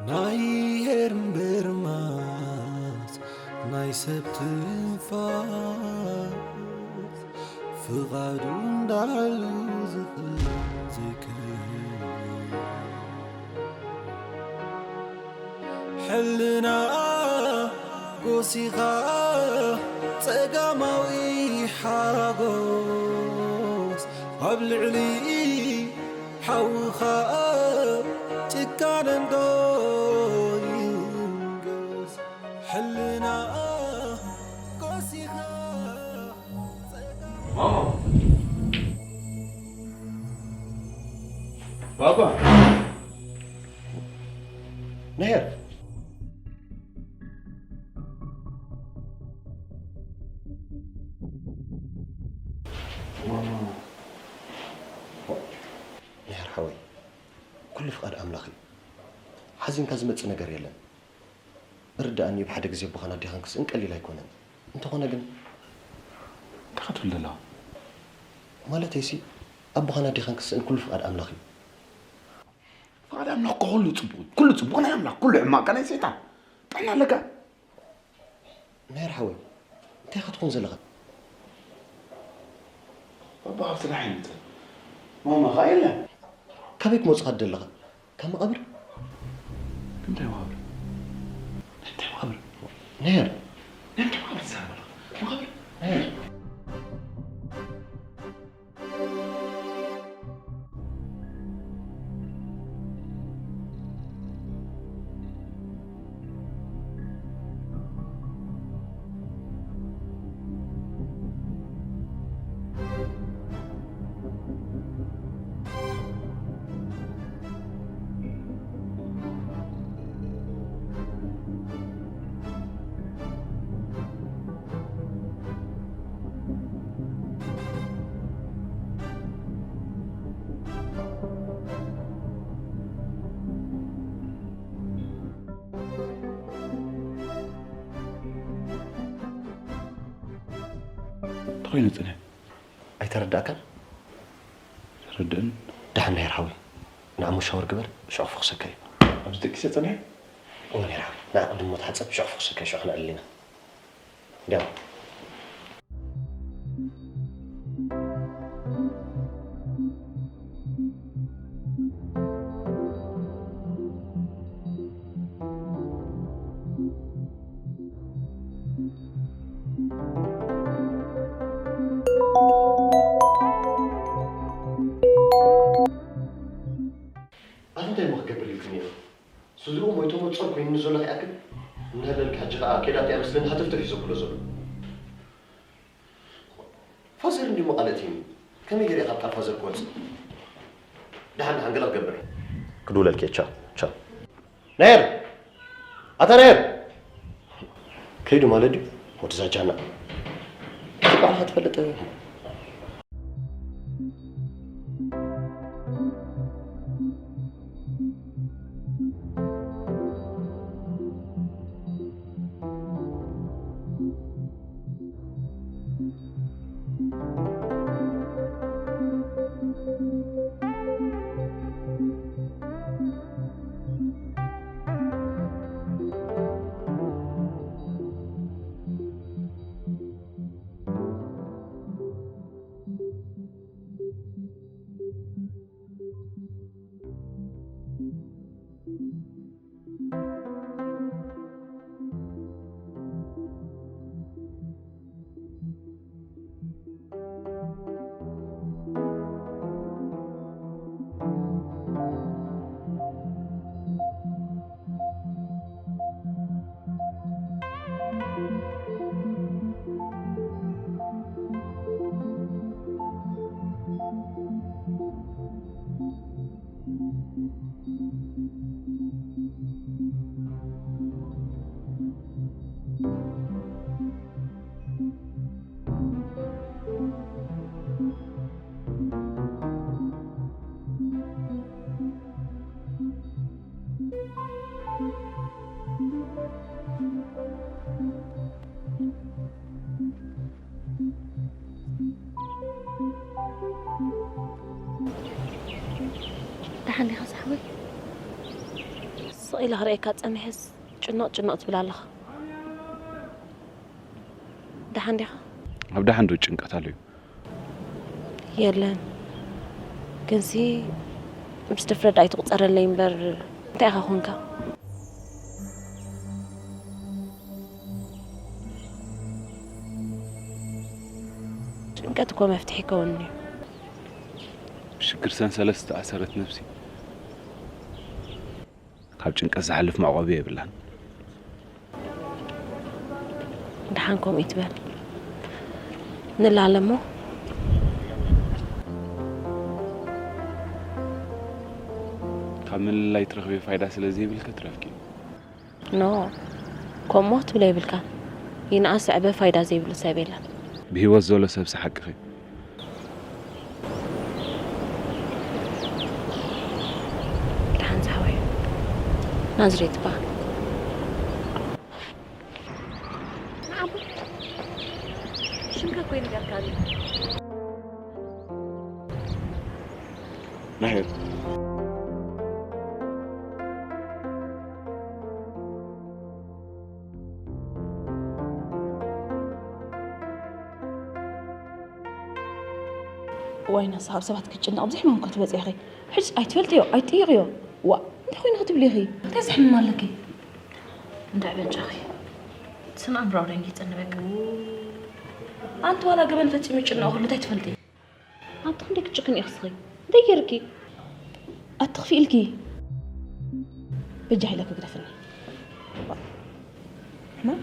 ናይ ሄርምበርማስ ናይ ሰብ ትንፋስ ፍቓዱ እንዳሉ ዝኽእል ዘይከውን ሕልና ጎሲኻ ጸጋማዊ ሓጎስ ኣብ ልዕሊ ሓውኻ ጭካነ እንዶ ይንገስ ሕልና ጎሲኻ ጸጋማዊ ማማ! ባባ! ነሄር! ነሄር ሓወይ፣ ኩሉ ፍቓድ ኣምላኽ እዩ። ሓዚንካ ዝመጽእ ነገር የለን። ርድኣኒ፣ ብሓደ ግዜ ኣቦኻን ኣዴኻን ክስእን ቀሊል ኣይኮነን። እንተኾነ ግን እንታይ ክትብል ዘለኻ? ማለተይሲ፣ ኣቦኻን ኣዴኻን ክስእን ኩሉ ፍቓድ ኣምላኽ እዩ። ፍቓድ ኣምላኽ እኮ ኩሉ ጽቡቕ እዩ። ኩሉ ጽቡቕ ናይ ኣምላኽ፣ ኩሉ ሕማቕ ከ ናይ ሰይጣን። ጥዕና ኣለካ? ነሄር ሓወይ፣ እንታይ ኢኻ ትኾን ዘለኻ? ባባ ኣብ ስራሕ ይመጽእ። ማማ ኸኣ የለን። ካበይ ክመጹኻ ትደሊ ኣለኻ? ካብ መቓብር? እንታይ መቓብር? እንታይ መቓብር? ነሄር። እንታይ መቓብር ትዛረብ ኣለኻ? መቓብር? ነሄር። ተኾይኑ ጽንሕ። ኣይተረዳእካን? ተረድእን። ደሓን ነሄር ሓወይ። ንዓሞ ሻወር ግበር፣ ሽዑ ክፈኽሰካ እዩ። ኣብዚ ደቂሰ ጸኒሐ? እወ ነሄር ሓወይ። ንዓ ቅድም እሞ ተሓጸብ፣ ሽዑ ክፈኽሰካ እዩ፣ ሽዑ ክነዕልል ኢና። ደው። ኣቲ እንታይ እሞ ክገብር ኢልክኒ ኢኺ? ስድርኡ ሞይቶሞ ጾር ኮይኑኒ ዘሎ ከይኣክል፣ እናሃለልኪ ሕጂ ከኣ ከይዳ እቲኣ መስለኒ ሃተፍተፍ እዩ ዘብሎ ዘሎ። ፋዘር እንድዩ መቓለቲኒ። ከመይ ገይረ እየ ካብ ቃል ፋዘር ክወጽእ? ደሓን ደሓን ገለ ክገብር እየ። ክድውለልኪ እየ። ቻው ቻው። ነሄር! ኣታ ነሄር! ከይዱ ማለት ድዩ? ወዲ ዛጃና። እቲ ባዕልኻ ትፈልጥ። ደሓን ዲኻ ሳሕበይ? ኢለ ክርእየካ ጸኒሐስ ጭኖቕ ጭኖቕ ትብል ኣለኻ። ደሓን ዲኻ? ኣብ ደሓን ዶ ጭንቀት ኣሎ እዩ? የለን። ግንሲ ምስ ድፍረት ኣይትቑጸረለይ እምበር እንታይ ኢኻ ኮንካ? ጭንቀት እኮ መፍትሒ ይከውን እዩ። ብሽግር ሰንሰለት ዝተኣሰረት ነፍሲ ካብ ጭንቀት ዝሓልፍ መዕቆቢ የብላን። ደሓን ከምኡ ይትበል። ንላለ እሞ ካብ ምልላይ ትረኽቢ ፋይዳ ስለ ዘይብልኪ ትረፍቂ። ኖ፣ ከምኡ ክትብለ የብልካን። ይንኣስ ዕበ ፋይዳ ዘይብሉ ሰብ የለን። ብህይወት ዘሎ ሰብሲ ሓቅኺ። ደሓን ዝሓወይ፣ ናዝሬት እባ። ንዓቦ ሽምካ እኮ ይነገርካኒ። ናሄር። ዋይ፣ ንስኻ ኣብ ሰባት ክትጭነቕ ብዙሕ እሞ እኮ ትበጽሒ ኢኺ። ሕጅስ ኣይትፈልጥዮ፣ ኣይትጥይቕዮ። ዋእ፣ እንታይ ኮይኑ ክትብሊ ኢኺ? እንታይ ዘሕምም ኣለኪ? እንድዒ በጃኺ። ስነ ኣእምሮኣዊ ደንጊጸኒ በቃ። ኣንቲ ዋላ ገበን ፈጺሙ ይጭነቕ ኩሉ እንታይ ትፈልጢ? ኣንቲ ክንደይ ክትጭክኒ ኢኺ እስኺ? እንታይ ጌርኪ? ኣትኽፊ ኢልኪ። በጃኺ ኢለኪ ግደፍኒ። ሕማም?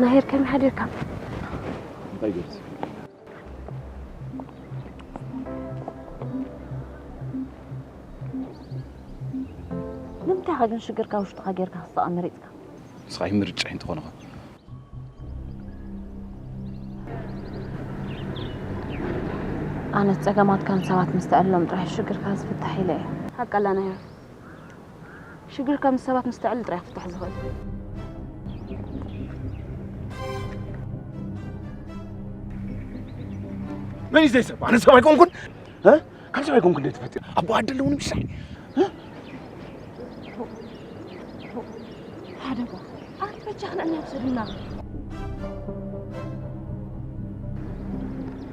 ናሄር፣ ከመይ ሓዲርካ? እንታይ ገብሲ? ንምንታይ ኢኻ ግን ሽግርካ ውሽጥኻ ጌርካ ክትስቐ መሪጽካ? ንስኻ እዩ ምርጫ እንተኾነ ኸ? ኣነ ጸገማትካ ንሰባት ምስ ተዕልሎም ጥራሕ ሽግርካ ዝፍታሕ ኢለ እየ። ሓቃ ኣላ ናሄር። ሽግርካ ምስ ሰባት ምስ ተዕልል ጥራሕ ክፍታሕ ዝኽእል። መን እዩ ዘይሰብ? ኣነ ሰብ ኣይኮንኩን። እ? ካብ ሰብ ኣይኮንኩን እንዴት ፈጢር? ኣቦ ኣደለውን ምሳይ። እ? ሓደ እኳ። ኣንቲ በጃ ክነዕና ውሰዱና።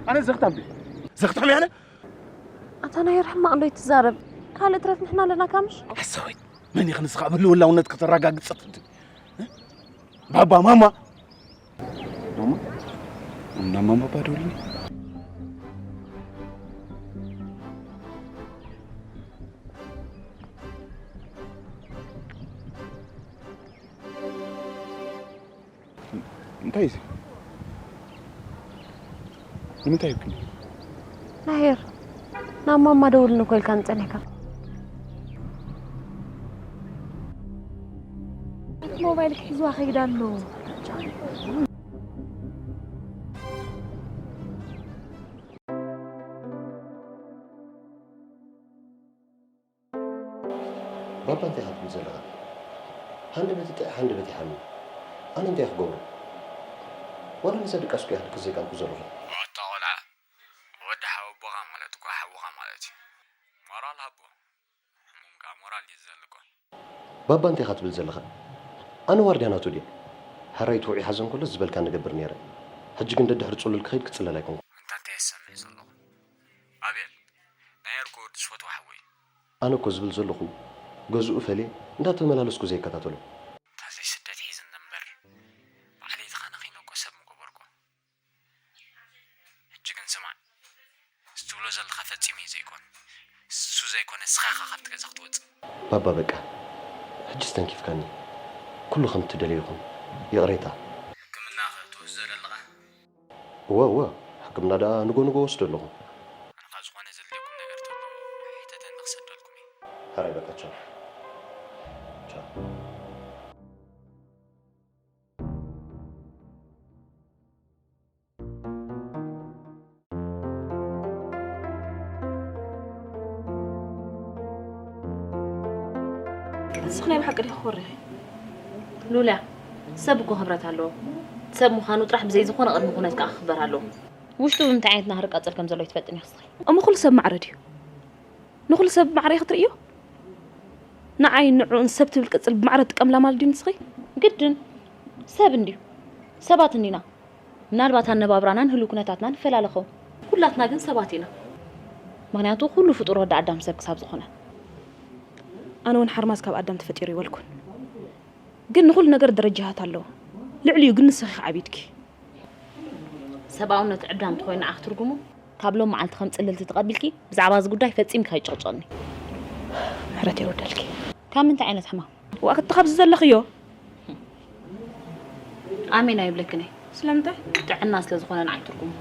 ኣነ ዘኽታም ድየ? ዘኽታም እየ ኣነ? ኣታ ናሄር ሕማቕ ዶ ይትዛረብ? ካልእ ትረፍ ንሕና ኣለናካ ምሽ? ሓሳዊት፣ መን ኢኺ ንስኻ ኣብ ህልውላውነት ከተረጋግጽ ትፍትን? እ? ባባ፣ ማማ? ማማ? እንዳ ማማ እባ ደውልኒ። እንታይ እዚ? ንምንታይ ይብክን? ናሄር፣ ናብ ማማ ደውልኒ እኮ ኢልካኒ ጸኒሕካ። እቲ ሞባይል ክሕዝዋ ከይዳ ኣሎ። ባባ እንታይ ኢኻ ትብል ዘለኻ? ሃንደበት ይጥዕ፣ ሃንደበት ይሓሚ። ኣነ እንታይ ክገብሮ? ዋላ ነዛ ድቃስ እኮ እያ ክድቅስ ዘይከኣልኩ ዘለኹ። ኣታ ቆልዓ፣ ወዲ ሓው ኣቦኻ ማለት እኮ ሓውኻ ማለት እዩ። ሞራል ሃቦ። ሕሙም ከኣ ሞራል እዩ ዘልቆ። ባባ እንታይ ኢኻ ትብል ዘለኻ? ኣነ ዋርድያ ናቱ ድየ? ሕራይ ትውዒ ሓዘን ከሎ ዝበልካ ንገብር ነይረ። ሕጂ ግን ደድሕሪ ጽሉል ክኸይድ ክጽለል ኣይኮንኩ። እንታ እንታይ ይሰምዕ ዘለኹ? ኣቤል፣ ናይ ኣርኮ ወዲ ዝፈትዎ ሓወይ። ኣነ እኮ ዝብል ዘለኹ፣ ገዝኡ ፈልየ እንዳተመላለስኩ ዘይከታተሎ። እንታ ዘይስደት ሒዝኒ እምበር፣ ባዕለይ ተኻነኺነ እኮ ሰብ ምገበርኩ። ሕጂ ግን ስማዕ፣ እዚ ትብሎ ዘለኻ ፈጺሙ እዩ ዘይኮን። እሱ ዘይኮነ ንስኻ ኢኻ ካብቲ ገዛ ክትወጽእ። ባባ በቃ፣ ሕጂ ስተንኪፍካኒ። ኩሉ ከም እትደልዮ ይኹን። ይቕሬታ። ሕክምና ክትወስዶ ዘለኻ? እወ፣ እወ፣ ሕክምና ደኣ ንጎ ንጎ ወስዶ ኣለኹ። ኣነ ኸኣ ዝኾነ ዘድልየኩም ነገር ተሎ ሕተተኒ ክሰደልኩም እየ። ሕራይ በቃ ቻው። ቻው። ንስኺ ናይ ብሓቂ ዲኺ ኮሪኺ? ሉልያ፣ ሰብ እኮ ክብረት ኣለዎ። ሰብ ምዃኑ ጥራሕ ብዘይ ዝኾነ ቅድመ ኩነት ከዓ ክኽበር ኣለዎ። ውሽጡ ብምንታይ ዓይነት ናህሪ ቀፅል ከም ዘሎ ይትፈልጥን ኢኺ ንስኺ። እሞ ኩሉ ሰብ ማዕረ ድዩ? ንኹሉ ሰብ ብማዕረ ኢኺ ትርእዮ? ንዓይ ንዕኡን ሰብ ትብል ቅፅል ብማዕረ ትጥቀምላ ማለት ድዩ ንስኺ? ግድን ሰብ እንድዩ። ሰባት እንዲና። ምናልባት ኣነባብራናን ህሉው ኩነታትናን ይፈላለ ኸውን። ኩላትና ግን ሰባት ኢና። ምኽንያቱ ኩሉ ፍጡር ወዲ ኣዳም ሰብ ክሳብ ዝኾነ። ኣነ እውን ሓርማዝ ካብ ኣዳም ተፈጢሩ ይበልኩን። ግን ንኹሉ ነገር ደረጃታት ኣለዎ። ልዕሊኡ ግን ንስኺ ኢኺ ዓቢድኪ። ሰብኣውነት ዕዳ እንተኾይኑ ንዓኺ ትርጉሙ ካብ ሎም መዓልቲ ከም ጽልልቲ ተቐቢልኪ ብዛዕባ እዚ ጉዳይ ፈጺምኪ ከይትጭቕጭቕኒ። ምሕረት የውርደልኪ። ካብ ምንታይ ዓይነት ሕማም? ዋእ ክቲ ካብዚ ዘለኽዮ። ኣሜን ኣይብለክን እየ። ስለምንታይ? ጥዕና ስለ ዝኾነ ንዓይ ትርጉሙ።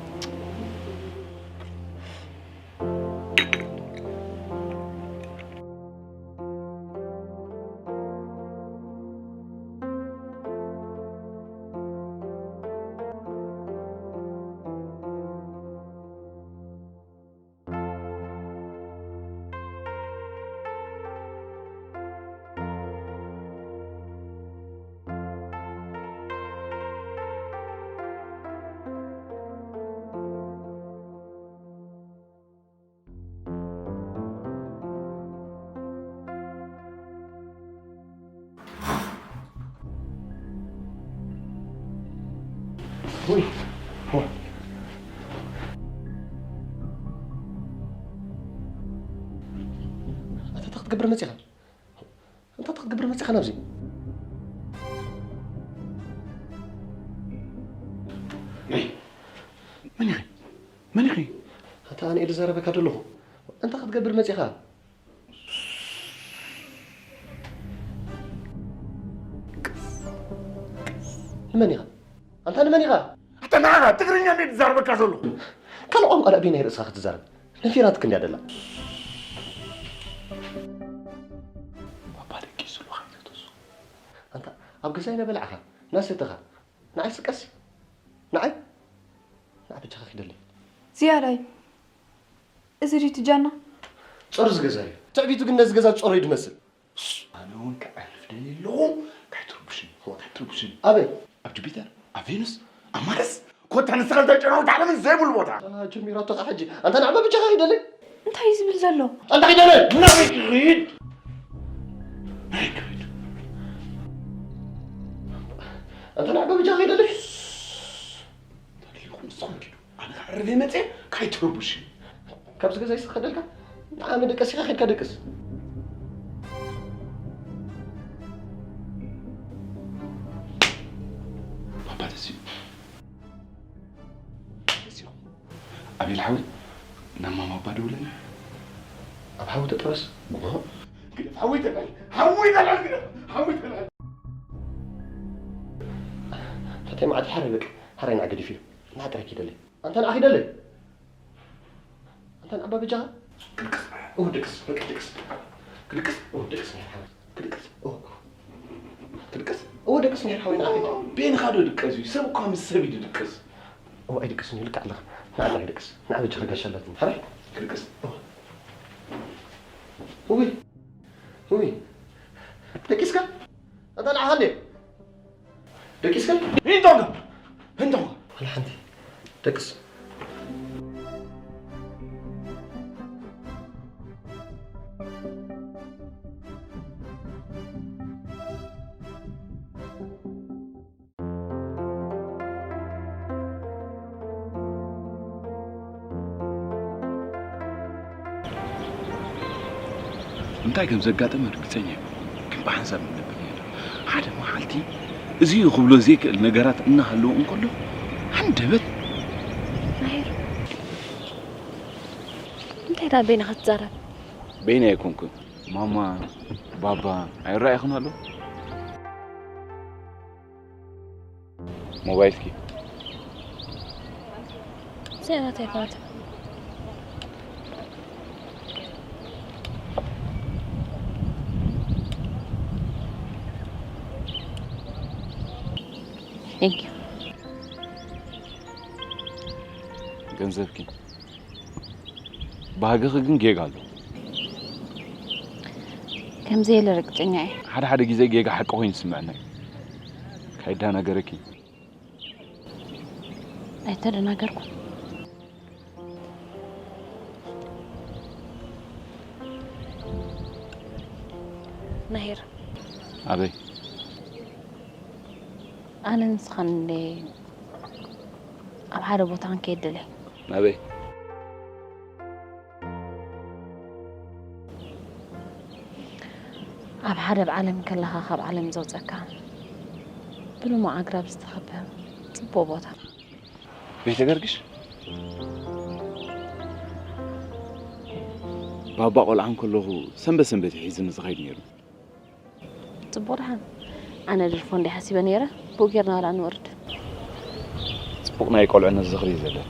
ውይ፣ ዋ። ኣታ እንታይ ክትገብር መጺኻ? እንታይ ክትገብር መጺኻ ናብዚ? ነይ፣ መን ኢኺ? መን ኢኺ? ኣታ ኣነ እየ ዝዛረበካ ዘለኹ። እንታይ ክትገብር መጺኻ? ንመን ኢኻ? ኣንታ ንመን ኢኻ? ኣታ ንዓኻ ትግርኛ እንዴ ትዛረበካ ዘለኹ? ካልእ ቋንቋ ደኣ በየናይ ርእስኻ ክትዛረብ? ነፊራትክ እንድያ ደላ። ባባ ደቂሱ ኣሎ ከይተተሱ። ኣንታ ኣብ ገዛይ ነበላዕኻ፣ ናሰተኻ። ንዓይ ስቀስ። ንዓይ ንዓ በጃኻ ኪደለይ። ዝያዳይ እዚ ድዩ ትጃና? ጾር ዝገዛ እዩ። ትዕቢቱ ግን ነዚ ገዛ ጾር እዩ ድመስል። ኣነ እውን ክዕርፍ ደልየ ኣለኹ። ካይትርብሽኒ፣ ካይትርብሽኒ። ኣበይ? ኣብ ጁፒተር፣ ኣብ ቬኑስ፣ ኣብ ማርስ፣ ኮታ ንስኻ እንታይ ጨናዊ ዓለምን ዘይብሉ ቦታ። ጀሚራቶ ኸዓ ሕጂ። ኣንታ ንዓ በጃኻ ኪደለይ። እንታይ እዩ ዝብል ዘሎ? ኣንታ ኪደለይ። ናበይ ክኸይድ? ናበይ ክኸይድ? ኣንታ ንዓ በጃኻ ኪደለይ። ተልዩኹም ንስኹም ኪዱ። ኣነ ክዕርፍ እየ መፅየ፣ ካይትርብሽኒ። ካብዚ ገዛ ይስኸደልካ። ንዓ መደቀሲኻ ኸድካ ደቅስ። ባባ ተሲኡ። ተሲኡ። ኣቤል ሓወይ፣ ናብ ማማ ኣባ ደውለኒ። ኣብ ሓዊ ተጠበስ። ግደፍ፣ ሓዊ ተልዕል፣ ሓዊ ተልዕል፣ ግደፍ፣ ሓዊ ተልዕል። ፈታይ መዓት ሓራይ በቃ፣ ሓራይ ንዓ ገዲፍ እዩ። ንዓ ጥራይ ኪደለይ። ኣንታ ንዓ ኪደለይ። ኣንታ ንዓ ኣባ በጃኻ። ክድቅስ። እወ ድቅስ። በቃ ድቅስ። ክድቅስ። እወ ድቅስ ነይር ሓወይ። ክድቅስ። እወ። ክድቅስ። እወ ድቅስ ነይር ሓወይ ንዓ ኪድ። ቤንኻ ዶ ድቀስ እዩ? ሰብ እኳ ምስ ሰብ እዩ ድድቅስ። እወ ኣይድቅስን እዩ። ልክዕ ኣለኻ። ንዓ ንዓ ይድቅስ። ንዓ በጃኻ ጋሻ ኣላትኒ። ሓራይ። ክድቅስ። እወ። እወይ። እወይ። ደቂስካ? ኣታ ንዓ ሃሌ። ደቂስካ? ሂንቶንጋ! ሂንቶንጋ! ዋላ ሓንቲ። ደቅስ። እንታይ ከም ዘጋጠመ ርግጸኛ ኣይኮንኩን፣ ግን ብሓንሳብ ንነብር ነይርና። ሓደ መዓልቲ እዚ እዩ ክብሎ ዘይክእል ነገራት እናሃለወ እንከሎ፣ ሃንደበት። ናሂር፣ እንታይ ደኣ በይንኻ ትዛረብ? በይነይ ኣይኮንኩን። ማማ፣ ባባ ኣይረኣኹን ኣለዉ? ሞባይልኪ። እዚኣ ናተይ ኣይኮነትን። Thank you። ገንዘብኪ። ባህግኺ ግን ጌጋ ኣሎ። ከም ዘየለ ርግጸኛ እየ። ሓደ ሓደ ግዜ ጌጋ ሓቂ ኮይኑ ይስምዐና እዩ። ካይዳናገረኪ። ኣይተደናገርኩን። ናሂር። ኣበይ? ኣነ ንስኻን እንደ ኣብ ሓደ ቦታ ክንከይድ ደልየ። ናበይ? ኣብ ሓደ ኣብ ዓለም ከለኻ ካብ ዓለም ዘውፀካ ብልሙዕ ኣግራብ ዝተኸበ ፅቡቕ ቦታ። ቤተ ገርግሽ? ባባ ቆልዓ እንከለኹ ሰንበት ሰንበት እዩ ሒዝኒ ዝኸይድ ነይሩ። ጽቡቕ ደሓን። ኣነ ድርፎ እንዲ ሓሲበ ነይረ፣ ብኡ ጌርና ዋላ ንወርድ። ጽቡቕ ናይ ቆልዕነት ዝኽሪ እዩ ዘለኒ።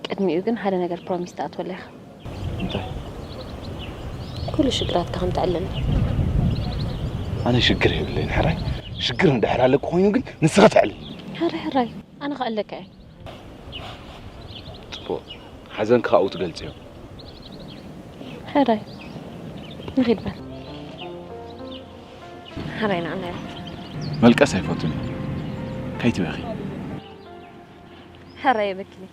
ቅድሚኡ ግን ሓደ ነገር ፕሮሚስ ትኣትወለይ ኢኻ። እንታይ? ኩሉ ሽግራትካ ከም ተዕልል። ኣነ ሽግር የብለይን ሕራይ። ሽግር እንድሕር ኣለኩ ኮይኑ ግን ንስኻ ተዕልል። ሕራይ ሕራይ፣ ኣነ ከዕለካ እየ። ጽቡቕ። ሓዘንኪ ካብኡ ትገልጽዮ። ሕራይ። ንኺድ በል። ሕራይ ንዓና እያ። መልቀስ ኣይፈቱን። ከይትበኺ። ሕራይ የበኪኒ።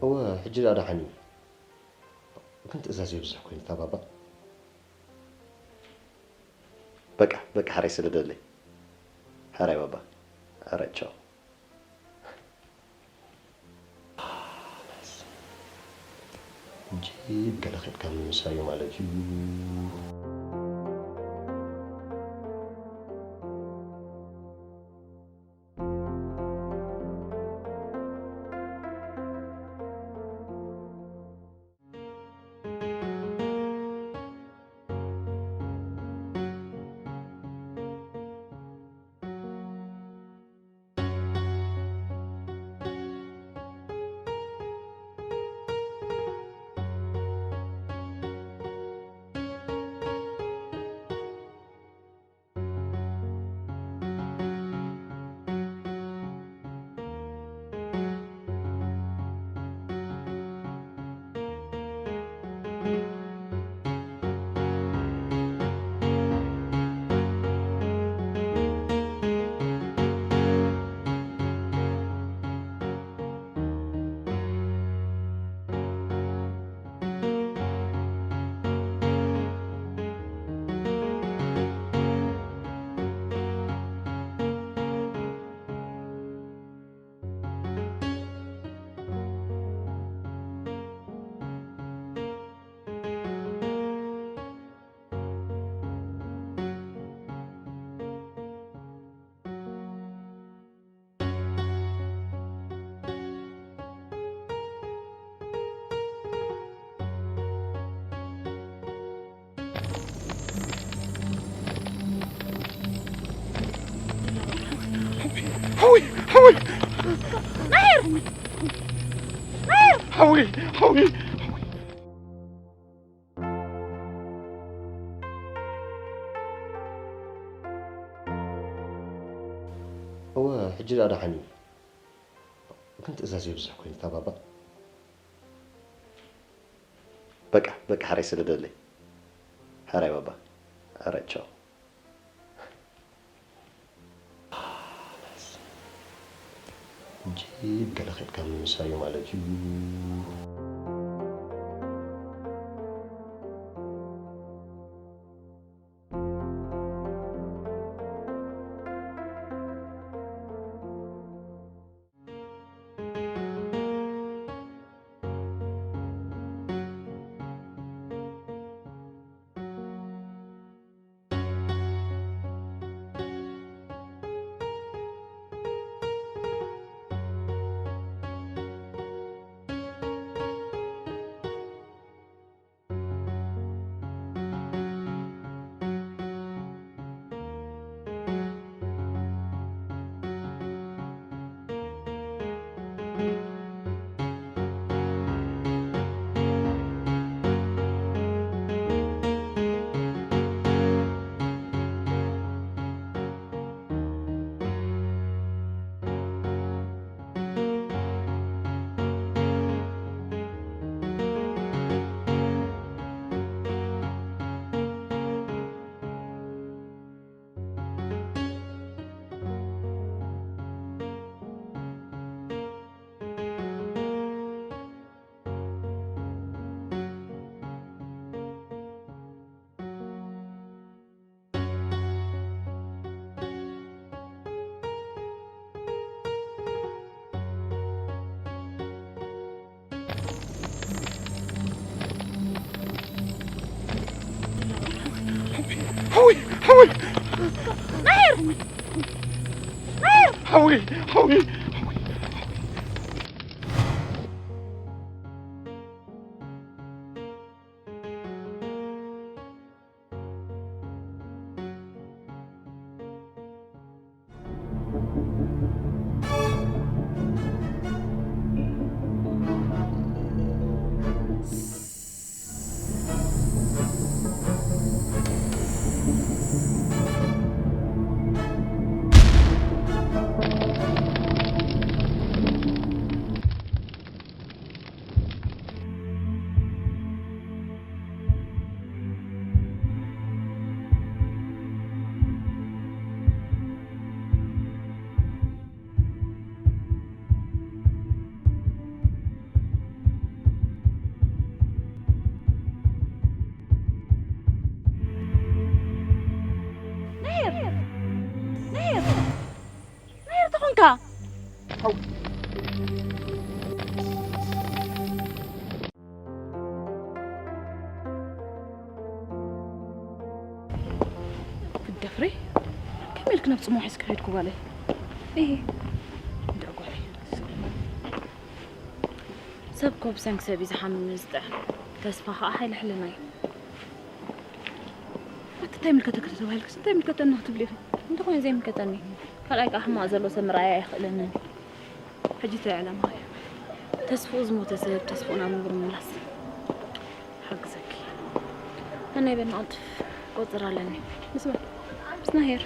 እወ፣ ሕጂ ደኣ ደሓን እዩ። ግን ትእዛዝ የብዝሕ ኮይኑ እታ ባባ። በቃ፣ በቃ፣ ሕራይ ስደደለይ። ሕራይ ባባ። ሕራይ፣ ቻው። ሕጂ ብገለ ከድካ ምምሳዩ ማለት እዩ። ሓወይ ሓወይ ሓወይ ሓወይ ሓወይ እወ ሕጂ ደኣ ደሓን እዩ። ግን ትእዛዝ የብዝሕ ኮይኑ እታ ባባ። በቃ በቃ፣ ሕራይ ስደደለይ። ሕራይ ባባ። ሕራይ ቻው። ሕጂ ገለ ኬድካ ምምሳዩ ማለት እዩ። ሓወይ፣ ሓወይ፣ ናሂር! ናሂር! ሓወይ፣ ሓወይ፣ ሓወይ። ናሂር! ናሂር! ናሂር ተኾንካ? ክትደፍሪ? ከመይ ኢልክ ናብ ጽምዋ ሒዝኪ ከይድኩ ጓለይ? እሂ። እንድዒ ጓለይ። ሰብ እኮ ብሰንኪ ሰብ እዩ ዝሓምምን ዝጥዕም። ተስፋ ኸኣ ሓይሊ ሕልና እዩ። ኣቲ እንታይ ይምልከተኪ ተባሂልክስ እንታይ ይምልከተኒ ክትብሊ ኢኺ? እንተኾይኑ ዘይምልከተኒ። ካልኣይ ከኣ ሕማቕ ዘሎ ሰብ ምርኣይ ኣይኽእለንን። ሕጂ እንታይ ዕላማኺ? ተስፍኡ ዝሞተ ሰብ ተስፍኡ ናብ ንቡር ምምላስ። ሓግዘኪ። ነናይ በኒ ቅልጥፍ ቆጽር ኣለኒ። ምስ መን? ምስ ናሄር።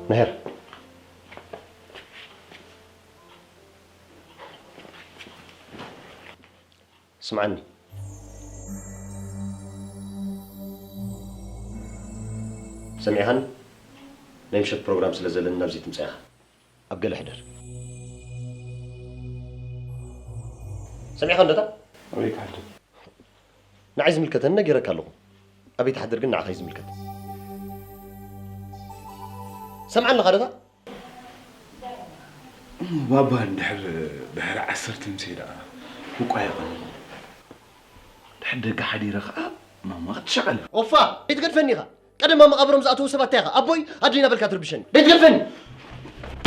ናሄር። ስምዓኒ። ሰሚዕኻኒ? ናይ ምሸት ፕሮግራም ስለ ዘለኒ ናብዚ ትምጻእ ኢኻ። ኣብ ገለ ሕደር። ሰሚዕኻ እንዶታ? ኣበይ ክሓድር? ንዓይ ዝምልከተኒ ነጊረካ ኣለኹ። ኣበይ ትሓድር ግን ንዓኻ እዩ ዝምልከት። ሰምዓኒ ኻዶታ? እሞ ባባ እንድሕር ድሕሪ ዓሰርተ ምሴ ደኣ ውቋ ይቐንል። ድሕሪ ደገ ሓዲረ ኸኣ ማማ ክትሸቐል። ኦፋ! ኣይትገድፈኒ ኢኻ። ቀደም ኣብ መቓብሮም ዝኣተዉ ሰባት እንታይ ኢኻ? ኣቦይ ኣደይ እናበልካ ትርብሸኒ። ደይትገድፈኒ!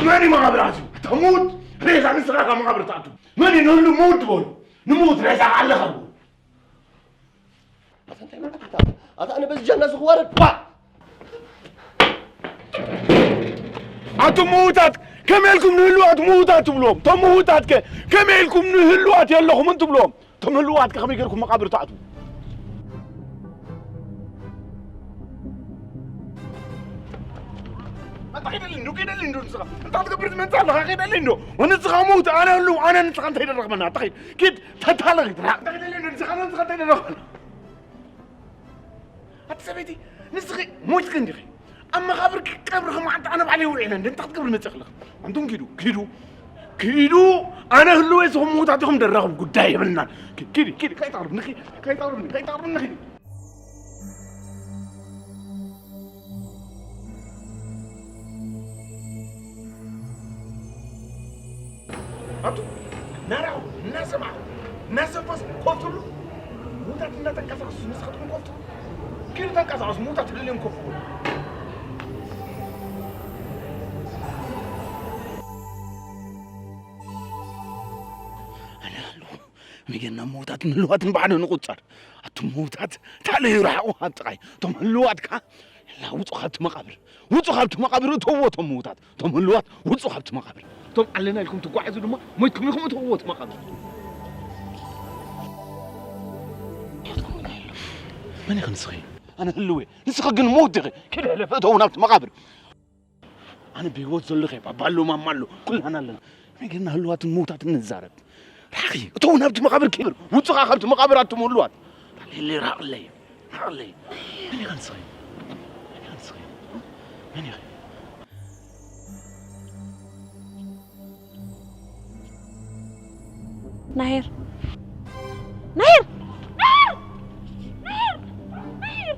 መን እዩ መቓብር ኣትዩ? እታ ምዉት ሬሳ ንስኻ ካብ መቓብር ትኣቱ። መን እዩ ንህሉ ምዉት ዝበሉ? ንምዉት ሬሳ ኣለኻ ዝበሉ። ኣታ እንታይ ማለት ኣታ? ኣታ ኣነ በዚ ጃና እዚ ክዋረድ? ዋ! ኣቱም ምዉታት፣ ከመይ ኢልኩም ንህልዋት ምዉታት ትብልዎም? እቶም ምዉታት ከ ከመይ ኢልኩም ንህልዋት የለኹምን ትብልዎም? እቶም ህልዋት ከ ከመይ ጌርኩም መቓብር ትኣትዉ? ኣንታ ኸይደሊ እንዶ፣ ኸይደሊ እንዶ ንስኻ። እንታይ ክትገብር ትመጽእ ኣለኻ? ኸይደሊ እንዶ። ወንስኻ ምዉት፣ ኣነ ህልው፣ ኣነ ንስኻ እንታይ ደረኽበና? ኣታ ኸይድ፣ ኪድ፣ ተታለኺ፣ ትራቕ። እንታይ ኸይደሊ እንዶ ንስኻ፣ ኣነ ንስኻ እንታይ ደረኽበና? ኣቲ ሰበይቲ፣ ንስኺ ሞይትኪ እንዲኺ። ኣብ መቓብርኪ ቀብሪ ከም ዓንታ ኣነ ባዕለይ ውዒለ እንደ እንታይ ክትገብሪ መፂእኺ ኣለኺ? ኣንቱም ኪዱ፣ ኪዱ፣ ኪዱ። ኣነ ህልወ ዝኹም ምዉታት ኢኹም ደራኹም ጉዳይ የብልናን። ኪ-፣ ኪዲ፣ ኪዲ፣ ከይተቕርብኒ፣ ኪ-፣ ከይተቕርብኒ፣ ከይተቕርብኒ፣ ኪዲ። ኣቱ እናረኣኹ፣ እናሰማዕኹ፣ እናሰፈስኩ ኮፍ ትብሉ፣ ምዉታት እናተንቀሳቐሱ ንስኻትኩም ኮፍ ትብሉ። ኪዱ ተንቀሳቐሱ፣ ምዉታት ልዕሊኦም ኮፍ በሉ። ኣነ ኣለኹ። መጌና ምዉታትን ህልዋትን ብሓደ ንቑጸር። ኣቱም ምዉታት፣ ታለዩ ረሓቑ ካብ ጥቓይ። እቶም ህልዋት ከኣ፣ የላ፣ ውጹ ካብቲ መቓብር። ውጹ ካብቲ መቓብር፣ እተውዎ እቶም ምዉታት። እቶም ህልዋት፣ ውጹ ካብቲ መቓብር። እቶም ኣለና ኢልኩም ትጓዓዙ ድማ፣ ሞይትኩም ኢኹም፣ እተውዎ እቲ መቓብር። መን ኢኺ ንስኺ? ኣነ ህልው እየ። ንስኺ ግን ምዉት ኢኺ። ኪድ ሕለፊ፣ እተው ናብቲ መቓብር። ኣነ ብህይወት ዘለኹ እየ፣ ባባ ኣሎ፣ ማማ ኣሎ፣ ኩላና ኣለና። ከመይ ጌርና ህልዋትን ምዉታትን ንዛረብ? ርሓቒ፣ እተው ናብቲ መቓብር ክብር፣ ውጹ ኸኣ ካብቲ መቓብር ኣቱም ህልዋት። ሌሌ ርሓቕለይ፣ ርሓቕለይ። መን ኢኻ ንስኺ? መን ኢኻ ንስኺ? መን ኢኺ? ናሄር። ናሄር! ናሄር! ናሄር! ናሄር!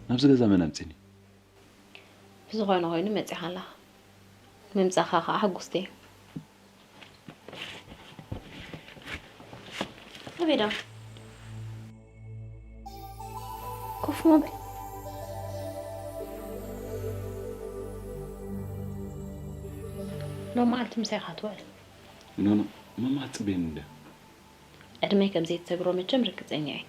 ናብዚ ገዛ መን ኣምጺኒ? ብዝኾነ ኮይኑ መጺኻ ኣለኻ። ምምጻኻ ኸዓ ሕጉስቲ እየ። ኣበይ ደኣ? ኮፍ ምበል። ሎም መዓልቲ ምሳይ ኢኻ ትውዕል? ኖኖ፣ ማማ ትጽበየኒ እንድያ። ዕድመይ ከም ዘይትሰግሮ መቸም ርግጸኛ እየ።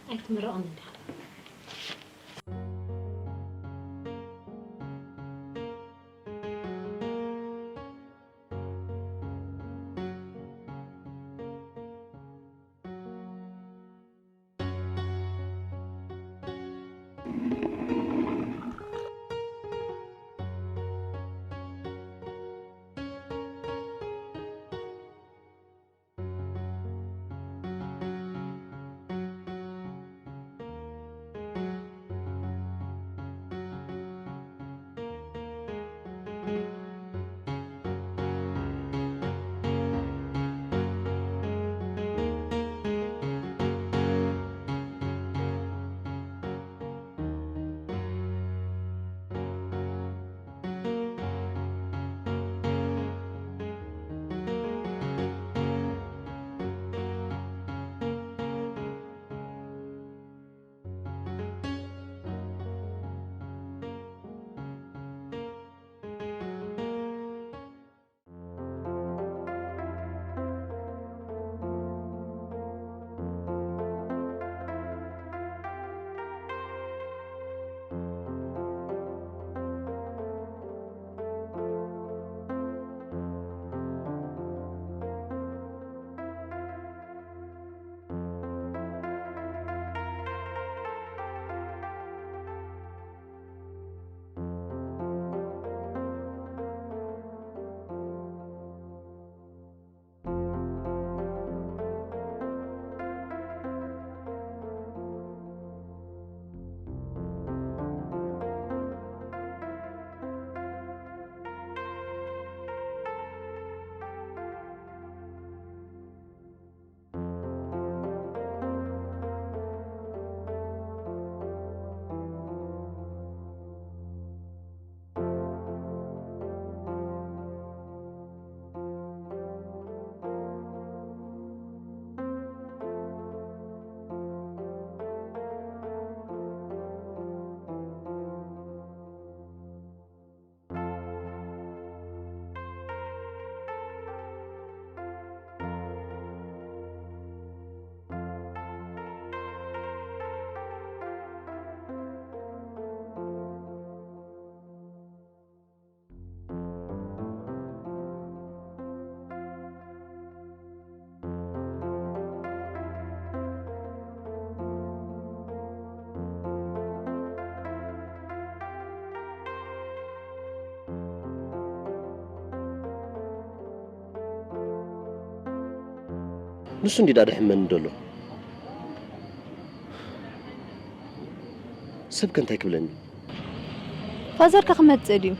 ኣይትምረቕን እንዲኻ። ንሱ እንዲ ዳደ ሕመኒ ደሎ። ሰብ ከ እንታይ ክብለኒ? ፋዘር ከ ክመጽእ ድዩ?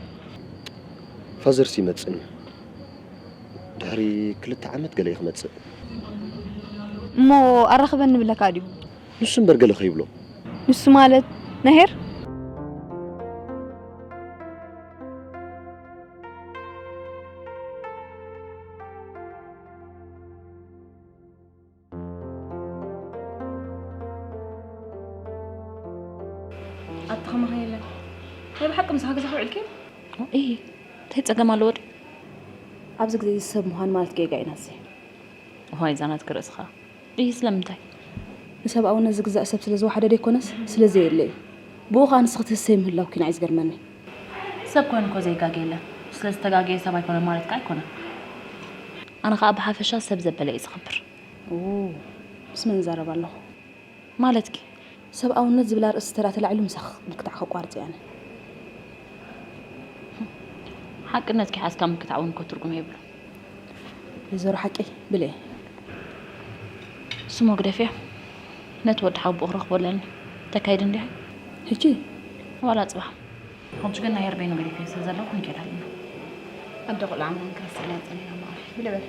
ፋዘርስ ይመጽእኒ። ድሕሪ ክልተ ዓመት ገለ እዩ ክመጽእ። እሞ ኣራኽበኒ ብለካ ድዩ? ንሱ እምበር ገለ ከይብሎ። ንሱ ማለት ናሄር? ኣታ ከማኻ የለን። ናይ ብሓቂ ምሳኻ ገዛ ክውዕል ከይኑ? እይ፣ እንታይ ጸገም ኣለዎ ድዩ? ኣብዚ ግዜ እዚ ሰብ ምዃን ማለት ጌጋ እዩ ናዚ። ዋይ፣ እዛ ናትኪ ርእስኻ። እይ፣ ስለምንታይ? ንሰብኣውነት ዝግዛእ ሰብ ስለ ዝወሓደ ደይኮነስ ስለ ዘየለ እዩ። ብኡ ኸኣ ንስኺ ትህሰይ ምህላውኪ ንዓይ ዝገርመኒ። ሰብ ኮይኑ እኮ ዘይጋገ የለን። ስለ ዝተጋገየ ሰብ ኣይኮነን ማለት ከኣ ኣይኮነን። ኣነ ኸኣ ብሓፈሻ ሰብ ዘበለ እዩ ዝኽብር። ኦ፣ ምስ መን እዛረብ ኣለኹ? ማለትኪ? ሰብኣውነት ዝብል ኣርእስቲ ተራ ተላዒሉ ምሳኺ ምክታዕ ከቋርጽ እየ ኣነ። ሓቅነትኪ ሓዝካ ምክታዕ እውን እኮ ትርጉም የብሉን። ወይዘሮ ሓቂ ብለ። ስሞ ግደፍያ። ነቲ ወዲ ሓውቦኡ ክረኽቦ ኣለኒ። ተካይድ እንዲያ? ሕጂ? ዋላ ጽባሕ። ሕጂ ግን ናይ ሄር በይኑ ገዲፈ ስለ ዘለኹ ክንከይድ ኣለና። ኣደ ቆልዓ ምዃን ክርስትያን እያ ጸኒሓ እሞ። ብለ በል።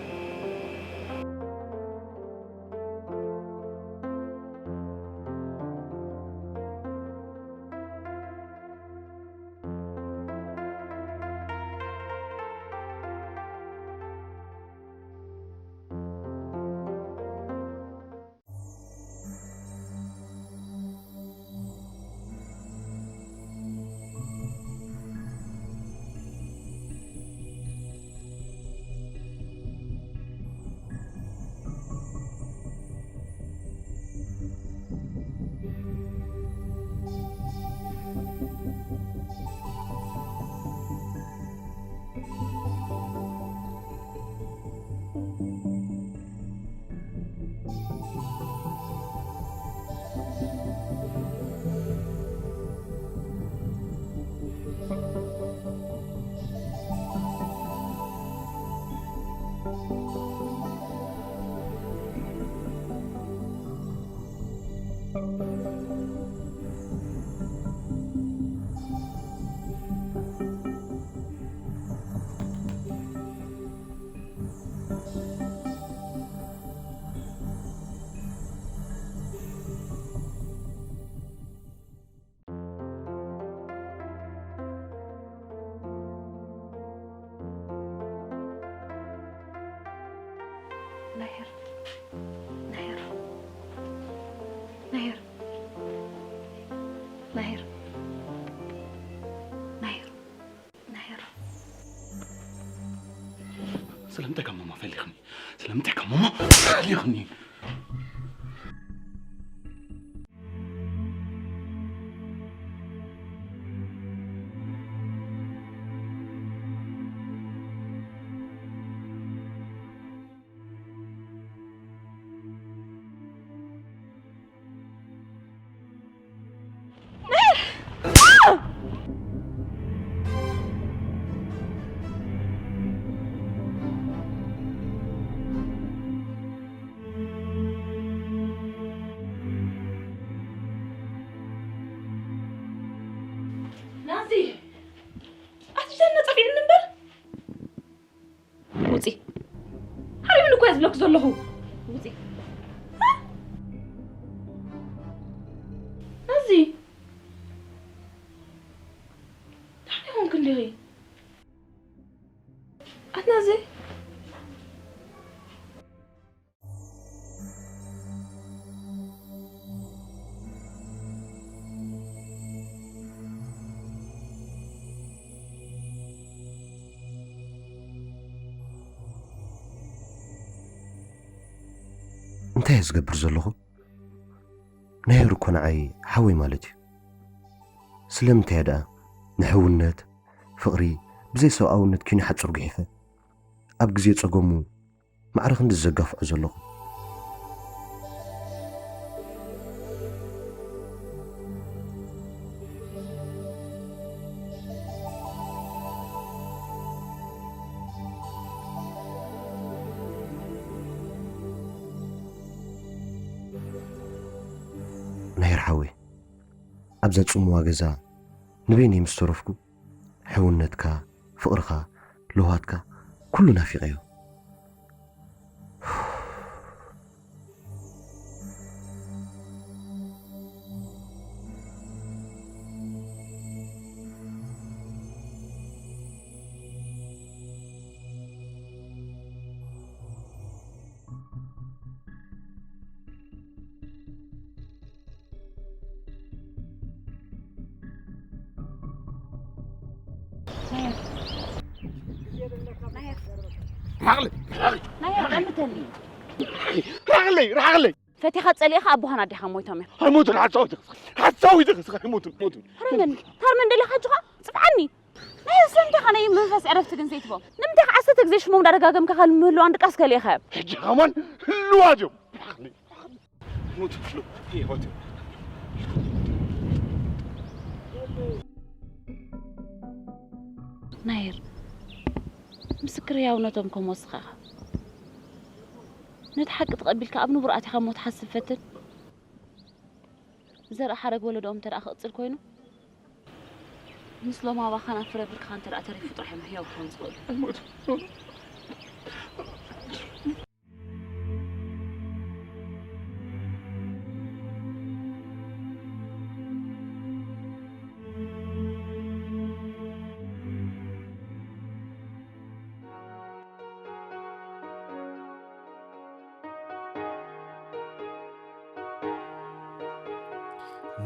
ናሄር፣ ናሄር፣ ናሄር፣ ናሄር፣ ናሄር፣ ናሄር። ስለምንታይ ካብ ማማ ፈሊኽኒ? ስለምንታይ ካብ ማማ ፈሊኽኒ? ናዚ ኣትጀነ ጸፊዕኒ እምበር ውፂ። ሓሪምኒ እኮ እየ ዝብለኩ ዘለኹ። ውፂ። ናዚ እንታይ ኾንክ እንዲኺ? ኣትናዚ እንታይ እየ ዝገብር ዘለኹ? ናሄር እኮ ንዓይ ሓወይ ማለት እዩ። ስለምንታይ ደኣ ንሕውነት፣ ፍቕሪ፣ ብዘይ ሰብኣውነት ኪኑ ሓጹር ጉሒፈ ኣብ ግዜ ጸገሙ ማዕረ ክንድዚ ዘጋፍዖ ዘለኹ? ኣብዛ ጽምዋ ገዛ ንበይነይ ምስ ተረፍኩ፣ ሕውነትካ፣ ፍቕርኻ፣ ለውሃትካ፣ ኩሉ ናፊቐዮ። ራቕለይ ራቕለይ ናሄር ቀምተኒ ራቕለይ ራቕለይ ፈቲኻ ጸሊእኻ ኣቦኻን ኣዴኻን ሞይቶም እዮም ኣይሞቱን ሓሳዊ ተኽስኻ ሓሳዊ ተኽስኻ ኣይሞቱን ሞቱን ታርመን ታርመን ደሊኻ ኣጆኻ ጽፍዓኒ ናሄር ስለምንታይ ኸ ናይ መንፈስ ዕረፍቲ ግን ዘይትቦም ንምንታይ ኸ ዓሰርተ ግዜ ሽሞም ዳደጋገምካ ኸል ምህልዋን ድቃስ ከሊእኻዮም ሕጂ ኸማን ህልዋት እዮም ራቕለይ ሞቱ ህይወት ናሄር ምስክር ህያውነቶም ከም ወስኻ ኢኻ ነቲ ሓቂ ተቐቢልካ ኣብ ንቡር ኣቲኻ እሞ ትሓስብ ፈትን ዘርኢ ሓረግ ወለዶኦም እንተ ደኣ ክቕጽል ኮይኑ ምስ ሎም ኣባኻን ኣብ ፍረ ብርክኻ እንተ ደኣ ተሪፉ ጥራሕ እዮም ህያው ክኾኑ ዝኽእሉ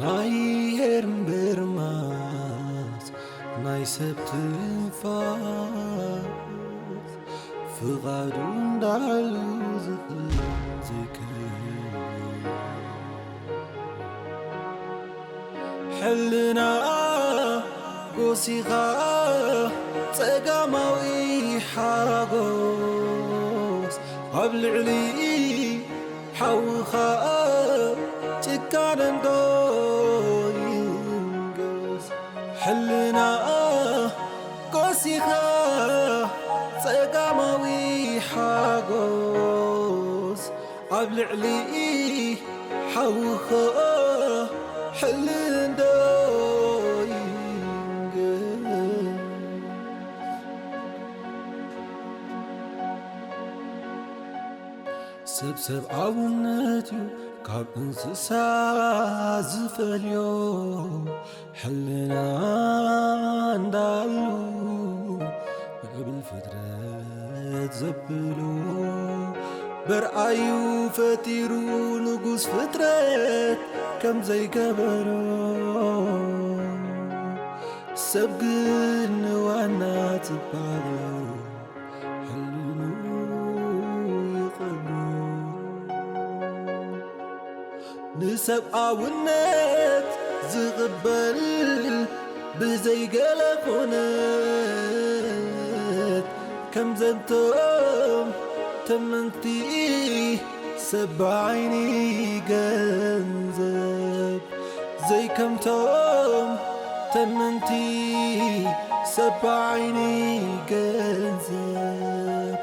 ናይ ሄርምብርማስ ናይ ሰብ ትንፋስ ፍቓዱ እንዳሉ ዝኽእል ዘይከ ሕልና ጎሲኻ ጸጋማዊ ሓጎስ ኣብ ልዕሊ ሓውኻ ጭካነ እንዶ ይንገስ ሕልና ጎሲኻ ጸጋማዊ ሓጎስ ኣብ ልዕሊ ሓውኻ ሕልና ይንገስ ሰብ ሰብኣውነት እዩ ካብ እንስሳ ዝፈልዮ ሕልና እንዳሉ ምዕብል ፍጥረት ዘብሎ በርኣዩ ፈጢሩ ንጉስ ፍጥረት ከም ዘይገበሮ ሰብ ግን ንዋና ጽባቐ ሕልኑ ይቐብሮ ንሰብኣውነት ዝቕበል ብዘይገለ ኮነት ከም ዘንቶም ተመንቲ ሰብ ብዓይኒ ገንዘብ ዘይከምቶም ተመንቲ ሰብ ብዓይኒ ገንዘብ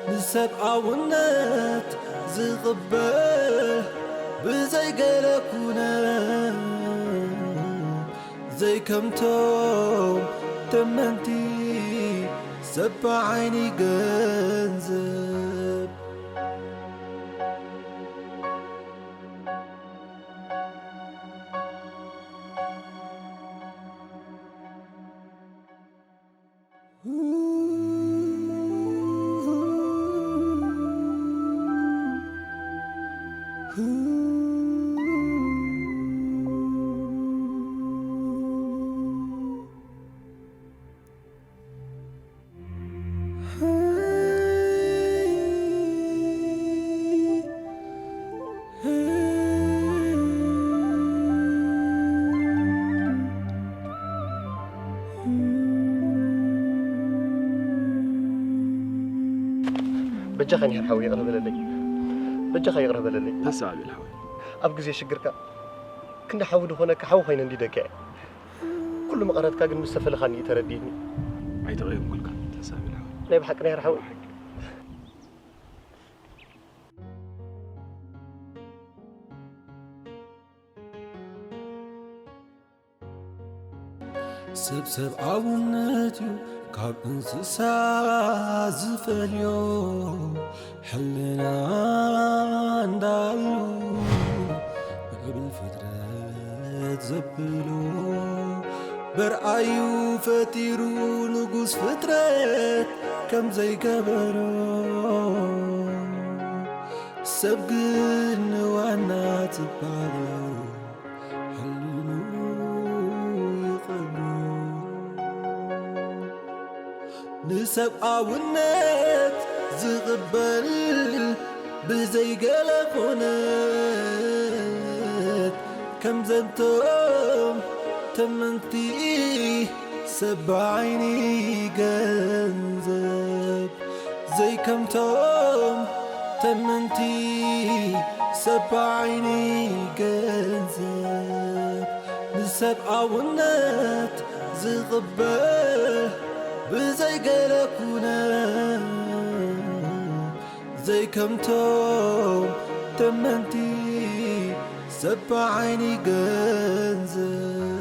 ንሰብኣውነት ዝቕበል ብዘይገለ ኩነት ዘይከምቶም ተመንቲ ሰብ ብዓይኒ ገንዘብ በጃኻ ኒሕር ሓወይ ይቕረ በለለይ በጃኻ ይቕረ በለለይ ተሳቢል ሓወይ ኣብ ግዜ ሽግርካ ክንዲ ሓዊ ዝኾነካ ሓዊ ኮይነ እንዲደካ እየ ኩሉ መቐረትካ ግን ምስ ተፈለኻኒ እዩ ተረዲእኒ ኣይተቐየምኩልካ ተሳቢል ሓወይ ናይ ብሓቂ ኒሕር ሓወይ ሰብ ሰብኣውነት እዩ ካብ እንስሳ ዝፈልዮ ሕልና እንዳሉ ምዕብል ፍጥረት ዘብሎ በርኣዩ ፈጢሩ ንጉስ ፍጥረት ከም ዘይገበሮ ሰብ ግን ንዋና ትባሎ ሕልኑ ይቐብሮ ንሰብኣውነት ዝቕበል ብዘይገለ ኮነት ከም ዘንቶም ተመንቲ ሰብ ዓይኒ ገንዘብ ዘይከምቶም ተመንቲ ሰብ ዓይኒ ገንዘብ ንሰብኣውነት ዝቕበል ብዘይገለ ኩነ ዘይከምቶም ተመንቲ ሰብ ዓይኒ ገንዘብ